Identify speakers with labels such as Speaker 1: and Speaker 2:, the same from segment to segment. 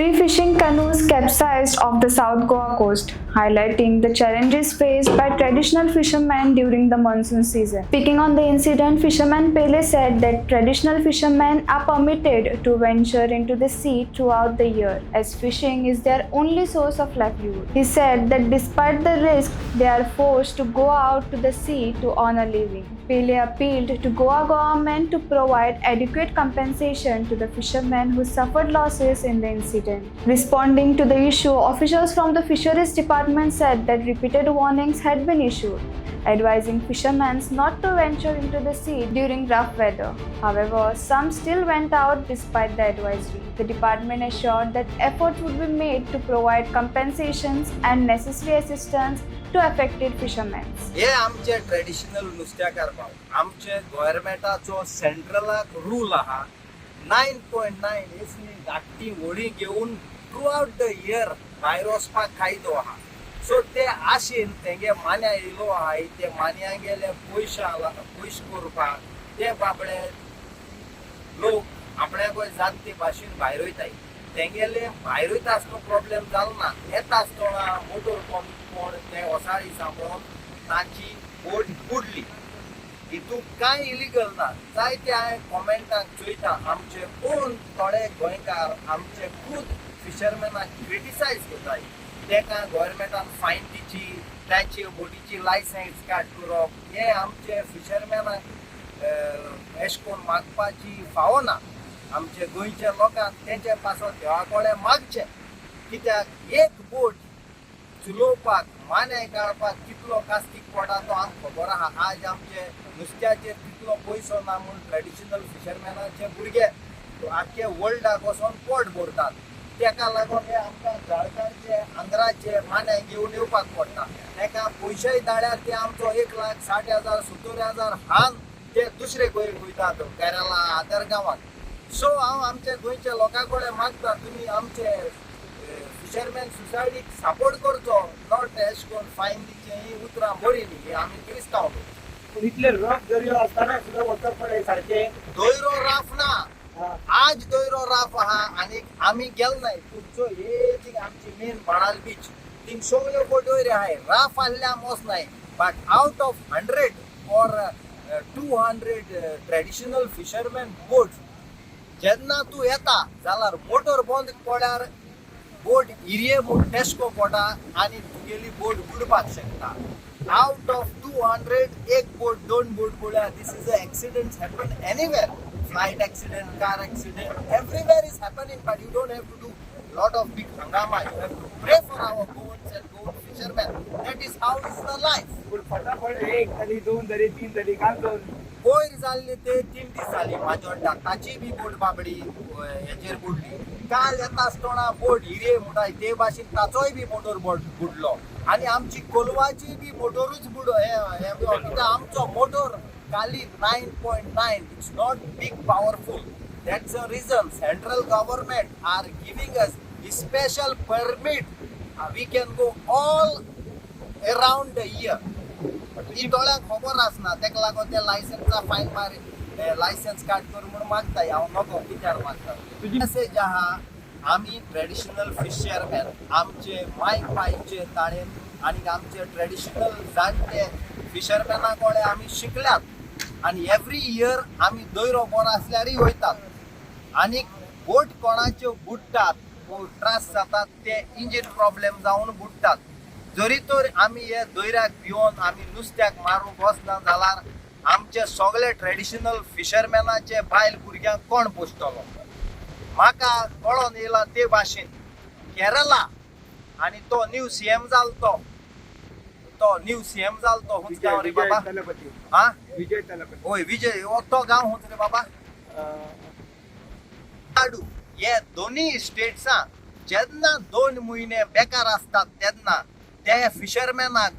Speaker 1: Three fishing canoes capsized off the South Goa coast, highlighting the challenges faced by traditional fishermen during the monsoon season. Speaking on the incident, fisherman Paele said that traditional fishermen are permitted to venture into the sea throughout the year, as fishing is their only source of livelihood. He said that despite the risk, they are forced to go out to the sea to earn a living. Paele appealed to Goa government to provide adequate compensation to the fishermen who suffered losses in the incident. Responding to the issue, officials from the Fisheries Department said that repeated warnings had been issued, advising fishermen not to venture into the sea during rough weather. However, some still went out despite the advisory. The department assured that efforts would be made to provide compensations and necessary assistance to affected fishermen.
Speaker 2: हे आमचे traditional नुस्त्याकार भाव, आमचे गोव्हर्मेंटाचो सेंट्रलाक rule आहा, 9.9 हेसनी धाकटी व्हडी घेवन through out the year भायर वचपाक कायदो आहा. सो ते आशेन तेंगे मान्या येयलो आहाय, ते मान्या गेले पयशे पयशे करपाक ते बाबडे लोक आपल्याकय जात ते भाशेन भायर वयताय. तेंगेले भायर वयता आसतना प्रॉब्लेम जालो ना, येता आसतना मोटर पंप कोण ते वसाळी सांबाळून तांची बोट बुडली. हितून कांय इलिगल ना. जायते हांवें कॉमेंटाक चोयता, आमचे कोण थोडे गोंयकार आमचे खूद फिशरमॅनाक क्रिटिसायज करताय. तेका गोवोरमेंटान फायन दिची, तांचे बोटीची लायसन्स काट करप, हे आमचे फिशरमॅनाक एशें करून मागपाची फावना. आमचे गोंयच्या लोकांक तेंचे पासत देवा कडेन मागचें, कित्याक एक बोट चलोवपाक, मान्याय काडपाक कितलो कास्तीक पडटा तो आमकां खबर आहा. आज आमचे नुस्त्याचेर तितलो पयसो ना म्हूण ट्रेडिशनल फिशरमॅनाचे भुरगे आख्खे वर्ल्डाक वचोन पोट भरतात. तेका लागून हे आमकां जाळकारचे, आंध्राचे मान्याय घेवन येवपाक पडटा. तेका पयशेय धाडल्यार ते आमचो 1,60,000, 70,000 हान ते दुसरे खंय वयतात, केरला, अदर गांवांत. सो हांव आमच्या गोंयच्या लोकां कडेन मागता, तुमी आमचे फिशरमॅन सोसायटीक सपोर्ट करचो, not एशें करून फायन दिचें. ही उतरां बरीं न्ही. ही आमी क्रिस्तांव लोक.
Speaker 3: पूण इतले रफ दर्यो आसतना सुद्दां वचप पडे सारकें?
Speaker 2: दर्यो राफ ना. आज दर्यो राफ आहा आनी आमी गेल नाय. पूण चोय, हे थिंग आमची मेन बाणाल बीच, थिंग सगल्यो बोट्यो आहाय. राफ आहल्या आमी वचनाय, but out of 100 or 200 traditional fisherman boat, जेन्ना तूं येता जाल्यार मोटर बंद पडल्यार बोट इरिये म्हूण टेस्को पडटा आनी तुगेली बोट बुडपाक शकता. आउट ऑफ 200 एक बोट, दोन बोट बुडल्या. This is a accident happen anywhere, flight accident, car accident, everywhere is happening, but you don't have to do lot of big hangama. You have to pray for our Goans and Goan fishermen. That is how is the life.
Speaker 3: पूण फटाफट एक जाली, दोन जाली, तीन जाली, काल दोन.
Speaker 2: पयर जाल्ली ते 3 दीस जाली माजोड्डा, ताची बी बोट बाबडी हेचेर बुडली. काल येता आसतना बोट हिरे म्हणटा ते भाशेन ताचोय बी मोटर बोट बुडलो आनी आमची कोलवाची बी मोटरूच बुड हे कित्याक आमचो motor Kali 9.9, it's not big powerful. That's a reason central government are giving us special permit. We can go all around the year. ही दोळ्यांक खबर आसना, तेका लागून ते लायसन्सा फायन मारी, लायसन्स काड कर म्हूण मागताय. हांव नको कित्याक मागता.
Speaker 3: तुजी
Speaker 2: मेसेज आहा, आमी ट्रेडिशनल फिशरमॅन आमचे माय पायचे ताणेन आनी आमचे ट्रेडिशनल जाणटे फिशरमॅना कडेन आमी शिकल्यात आनी एवरी इयर आमी दर्यो बरो आसल्यारय वयतात. आनी बोट कोणाच्यो बुडटात, त्रास जातात, ते इंजीन प्रॉब्लेम जावन बुडटात. जरी तर आमी हे दर्याक भिवन आमी नुस्त्याक मारूंक वचना जाल्यार आमचे सगळे ट्रेडिशनल फिशरमॅनाचे बायल भुरग्यांक कोण पोसतलो? म्हाका कळोन येयला ते भाशेन केरला आनी तो न्यू सीएम जालो, तो तो न्यू सीएम जालो तो हुंच गांव रे
Speaker 3: विजय
Speaker 2: बाबा?
Speaker 3: तलपती.
Speaker 2: हा.
Speaker 3: विजय तलपती.
Speaker 2: होय, विजय. हो तो गांव हुंच रे बाबा? नाडू. हे दोन्ही स्टेट्सां जेन्ना 2 म्हयने बेकार आसतात तेन्ना ते फिशरमॅनाक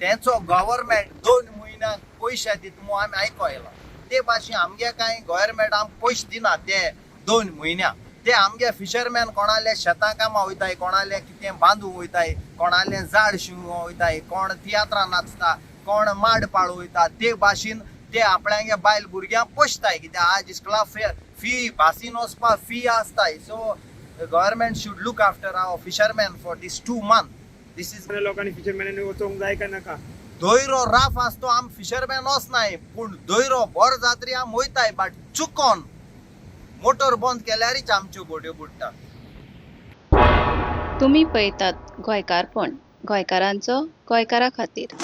Speaker 2: तेंचो गव्हर्मेंट 2 म्हयन्याक पयशे दिता म्हूण आमी आयको येयलां. ते भाशेन आमगे कांय गव्हर्मेंट आमकां पयशे दिना ते 2 म्हयन्या. ते आमगे फिशरमॅन कोणाले शेतां कामां वयताय, कोणाले कितें बांदूंक वयताय, कोणाले झाड शिवूंक वयताय, कोण तियात्रां नाचता, कोण माड पाळो वयता, ते भाशेन ते आपणागे बायल भुरग्यांक पोसताय. कित्याक आज इस्कोला फी, बासीन वचपाक फी आसताय. So Government should look after our fishermen for this 2 month. This is
Speaker 3: लोकांनी फिशरमॅनांनी वचोंक जाय काय नाका?
Speaker 2: दोयरो राफ आसतो, आम फिशरमॅन वचनाय, पूण दोयरो बरो जातरी आम वयताय, बट चुकोन मोटर बंद केल्यारीच आमच्यो बोट्यो बुडटा.
Speaker 4: तुमी पळयतात गोंयकारपण, गोंयकारांचो गोंयकारा खातीर.